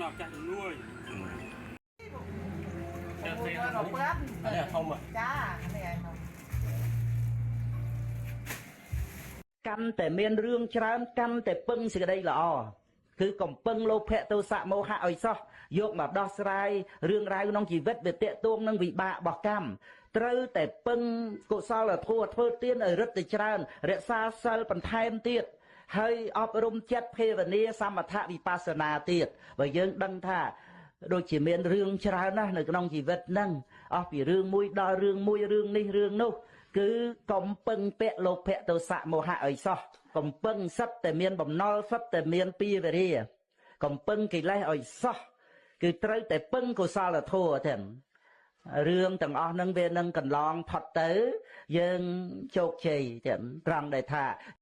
ម្ចាស់ជំនួយ នេះធំ ចានេះឯង កាន់តែមានរឿងច្រើនកាន់តែពឹងសេចក្តីល្អគឺកំពឹងលោភៈទោសៈមោហៈឲ្យសោះយកមកដោះស្រាយរឿងរ៉ាវក្នុងជីវិតវាតេតួងនឹងវិបាករបស់កម្មត្រូវតែពឹងកុសលធម៌ធ្វើទានឲ្យរឹតតែច្រើនរក្សាសិលបន្ថែមទៀតហើយអប់រំចិត្តភាវនាសមថវិបស្សនាទៀតបើយើងដឹងថាដូចជាមានរឿងច្រើនណាស់នៅក្នុងជីវិតហ្នឹងអស់ពីរឿងមួយដល់រឿងមួយរឿងនេះរឿងនោះគឺកំពឹងពាក់លោភៈទោសៈមោហៈឲ្យសោះកំពឹងសិតតែមានបំណុលសិតតែមានពីវរាកំពឹងកិលេសឲ្យសោះគឺត្រូវតែពឹងកុសលធម៌ទាំងរឿងទាំងអស់ហ្នឹងវានឹងកន្លងផុតទៅយើងជោគជ័យទាំងត្រង់ដែលថា